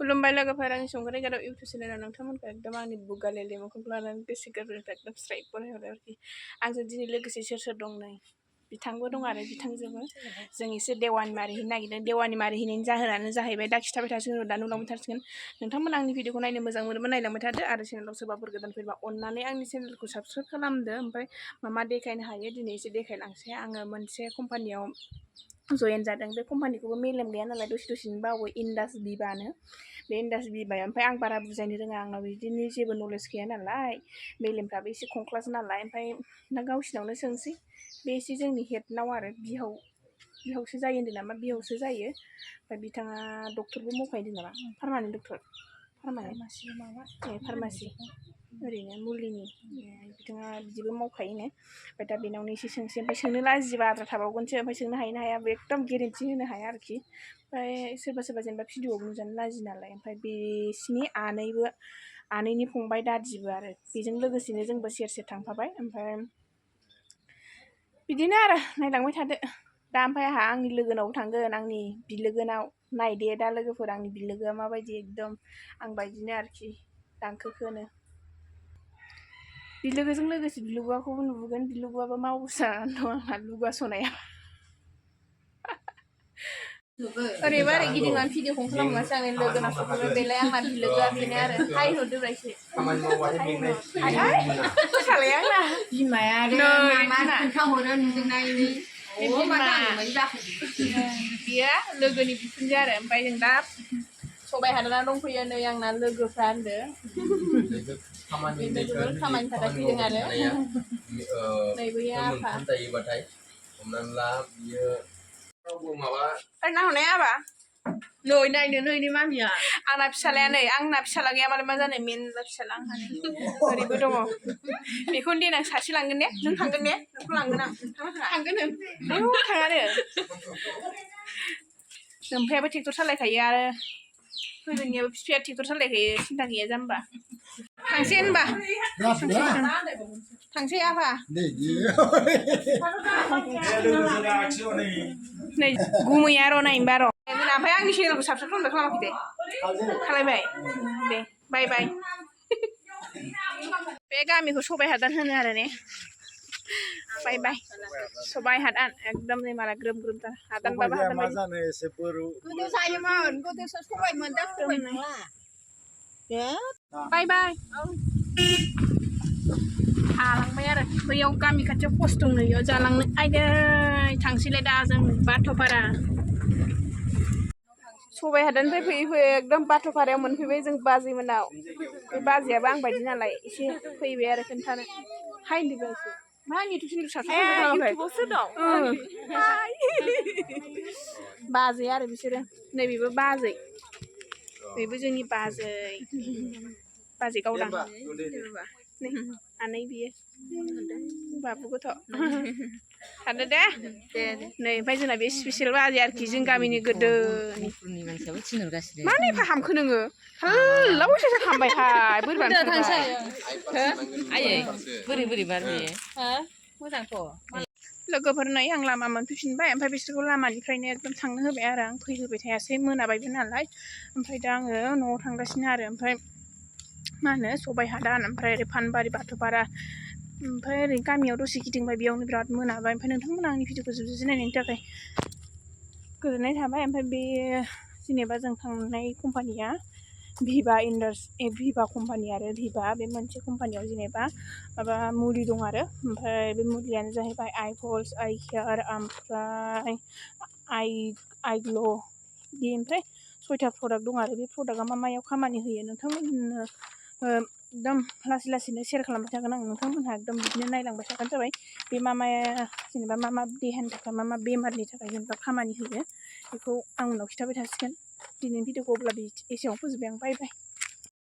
खुलुमबाय लोगोफोर आंनि संग्रा गादाव इउटुब चेनेलाव नोंथांमोनखौ एकदम आंनि बुगाले लेमुखौ लानानै गोसो गोरबोनिफ्राय एकदम स्राइक बरायहरो आरोखि आंजों दिनै लोगोसे सोर सोर दं नै बिथांबो दं आरो बिथांजोबो जों एसे देवानि मारिहैनो नागिरदों देवानि मारिहैनायनि जाहोनानो जाहैबाय दा खिथाबाय थासिगोन दा नुलांबाय थासिगोन नोंथांमोन आंनि भिडिअखौ नायनो मोजां मोनोबा नायलांबाय थादो आरो चेनेलाव सोरबाफोर गोदान फैबा अननानै आंनि चेनेलखौ साबस्क्राइब खालामदो ओमफ्राय मा देखायनो हायो दिनै एसे देखायलांसै आङो मोनसे कम्पानियाव जयेन जादों बे कम्पानिखौबो मेलेम गैया नालाय दसे दसेनो बावो इन्डास बिबानो बे इन्डास बिबाय ओमफ्राय आं बारा बुजायनो रोङा आंनाव बिदिनो जेबो नलेज गैया नालाय मेलेमफ्राबो एसे खंख्लासो नालाय ओमफ्राय दा गावसिनावनो सोंसै बे एसे जोंनि हेडनाव आरो बिहावसो जायो होन्दों नामा बिहावसो जायो ओमफ्राय बिथाङा डक्टरबो मावखायो नामा पार्मानेन्ट डक्टर फार्मासि ओरैनो मुलिनि बिथाङा बिदिबो मावखायोनो ओमफ्राय दा बेनावनो एसे सोंसै ओमफ्राय सोंनो लाजिबा आद्रा थाबावगोनसो ओमफ्राय सोंनो हायो ना हाया एकदम गेरेन्थि होनो हाया आरोखि ओमफ्राय सोरबा सोरबा जेनेबा भिडिअआव नुजानो लाजियो नालाय ओमफ्राय बिसिनि आनैनि फंबाय दादिबो आरो बेजों लोगोसेनो जोंबो सेर सेर थांफाबाय ओमफ्राय बिदिनो आरो नायलांबाय थादो दा ओमफ्राय आंहा आंनि लोगोनावबो थांगोन आंनि बिलोगोनाव नायदे दा लोगोफोर आंनि बिलोगोआ माबायदि एकदम आं बायदिनो आरोखि दांखोखोनो बिलोगोजों लोगोसे बिलोगोआखौबो नुबोगोन बिलोगोआबो मावसा दं आंहा लुगा सनाया ओरैबा ओरै गिदिंनानै भिडिअखौनो खालामगासिनो आंनि लोगोनाव सफैबाय बेलाय आंना बिलोगोआ बेनो आरो हाय हरदो एसे सालाया आंना बिमाया आरो मा खोन्थाहरो नुदोंना बियो लोगोनि बिखुनजो आरो ओमफ्राय जों दा सबाय हादना दंफैयो नै आंना लोगोफ्रा होनदो खामानि थाखाय फैदों आरो नै बैयो आफा नाहरनाय आबा नै नायनो नै मामिया आंना फिसालाया नै आंना फिसाला गैया मालाय मा जानो मेनला फिसाला आंहा ओरैबो दङ बेखौनो देनां सासे लांगोन ने नों थांगोन ने नोंखौ लांगोन आं थांगोन थाङानो नोमफायाबो ट्रेक्टर सालायखायो आरो फैगोननियाबो बिफाया ट्रेक्टर सालायखायो सिन्था गैया जाम्बा थांसै होनबा थांसै आफा नै गुमैया र' नायनोबा र' ओमफ्राय आंनि चेनेलखौ साबसक्राइब खालामाखै दे खालामबाय दे बाय बाय बे गामिखौ सबाय हादान होनो आरो ने बाय बाय सबाय हादान एकदम नै माला ग्रोम ग्रोमथार हादानबाबो हादान बायदि गोदो जायोमोन गोदोसो सबाय मोनदा सबाय नङा बाय बाय थालांबाय आरो बैयाव गामि खाथियाव पस्ट दं नै बेयाव जालांनो आयदै थांसैलाय दा जों बाथ'पारा सबाय हादाननिफ्राय फैयै फैयै एकदम बाथ'पारायाव मोनफैबाय जों बाजैमोनाव बे बाजैयाबो आं बायदि नालाय एसे फैबाय आरो खोन्थानो हाय होनदो एसे मा आंनि इउटुब चेनेलखौ साबसक्राइब खालामाखै बाजै आरो बिसोरो नैबेबो बाजै बेबो जोंनि बाजै गावदां आनै बियो बाबु गथ' थादो दे नै ओमफ्राय जोंना बे स्पेसियेल बाजै आरोखि जों गामिनि गोदोनि मानसियाबो थिनहरगासिनो मानो एफा हामखो नोङो हाल्ला बैसो हामबायहाय बोरैबा आयै बोरै बार बेयो मोजांथ' लोगोफोर नै आं लामा मोनफैफिनबाय ओमफ्राय बिसोरखौ लामानिफ्रायनो एकदम थांनो होबाय आरो आं फैहोबाय थायासै मोनाबायबो नालाय ओमफ्राय दा आङो न'आव थांगासिनो आरो ओमफ्राय मा होनो सबाय हादान ओमफ्राय ओरै फानबारि बाथ'पारा ओमफ्राय ओरै गामियाव दसे गिदिंबाय बेयावनो बिराद मोनाबाय ओमफ्राय नोंथांमोना आंनि भिडिअखौ जोबजासे नायनायनि थाखाय गोजोननाय थाबाय ओमफ्राय बे जेनेबा जों थांनाय कम्पानिया भिभा कम्पानि आरो भिभा बे मोनसे कम्पानियाव जेनेबा माबा मुलि दं आरो ओमफ्राय बे मुलियानो जाहैबाय आइपल्स आइ केयार ओमफ्राय आइ ग्ल' बिदि ओमफ्राय 6टा प्रडाक्ट दं आरो बे प्रडाक्टआ मायाव खामानि होयो नोंथांमोननो एकदम लासै लासैनो सेयार खालामबाय थागोन आं नोंथांमोनहा एकदम बिदिनो नायलांबाय थाबानो जाबाय बे माया जेनेबा मा देहानि थाखाय मा बेमारनि थाखाय जेनेबा खामानि होयो बेखौ आं उनाव खिन्थाबाय थासिगोन दिनैनि भिडिअखौ अब्ला एसेयावनो फोजोबबाय आं बाय बाय